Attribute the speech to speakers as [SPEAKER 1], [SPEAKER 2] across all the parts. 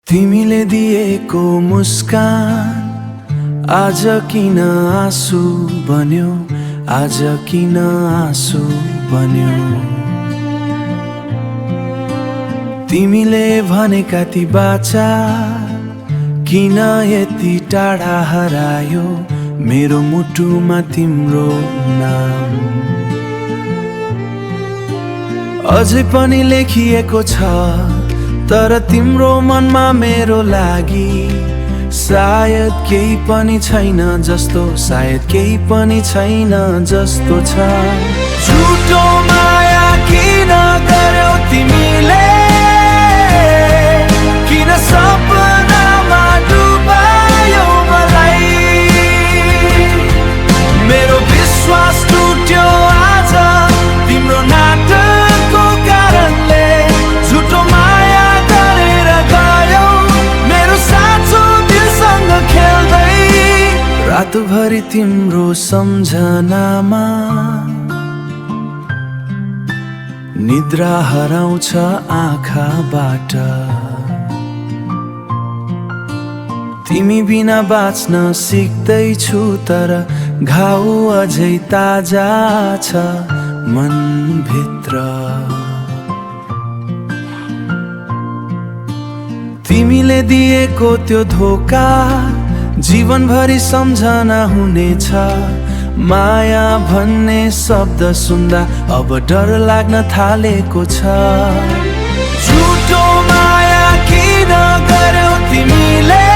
[SPEAKER 1] तिमीले दिएको मुस्कान आज किन आँसु बन्यो, आज किन आँसु बन्यो। तिमीले भनेका ती बाचा किन यति टाढा हरायो, मेरो मुटुमा तिम्रो नाम अझै पनि लेखिएको छ, तर तिम्रो मनमा मेरो लागि सायद केही पनि छैन जस्तो, सायद केही पनि छैन जस्तो छ। झुटो माया किन गर्यौ तिमीले, किन सपनामा डुबायौ मलाई। मेरो विश्वास टुट्यो आज तिम्रो नाटकको कारणले। झुटो माया गरेर गयौ मेरो साँचो दिलसँग खेल्दै। रातभरि तिम्रो सम्झनामा निद्रा हराउँछ आँखाबाट। तिमी बिना बाँच्न सिक्दैछु, तर घाउ अझै ताजा छ मनभित्र। तिमीले दिएको त्यो धोका जीवनभरि सम्झना हुनेछ। माया भन्ने शब्द सुन्दा अब डर लाग्न थालेको छ। झुटो माया किन गर्यौ तिमीले,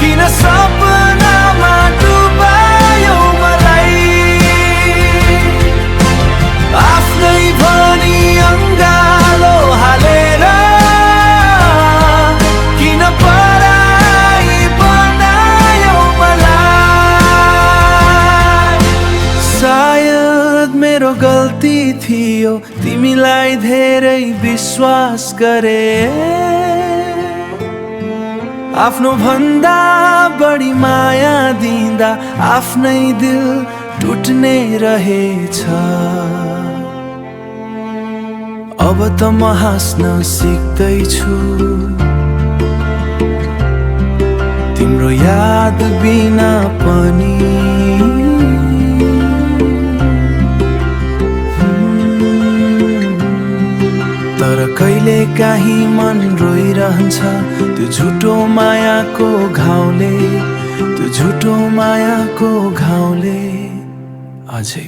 [SPEAKER 1] किन सपनामा डुबायौ मलाई। आफ्नै भनी अङ्गालो हालेर किन पराई बनायौ मलाई। सायद मेरो गल्ती थियो, तिमीलाई धेरै विश्वास गरे। आफ्नो भन्दा बढी माया दिँदा आफ्नै दिल टुट्ने रहेछ। अब त म हाँस्न सिक्दैछु तिम्रो याद बिना पनि। तर कहिले काहीँ मन रोइरहन्छ त्यो झुटो मायाको घाउले, त्यो झुटो मायाको घाउले अझै।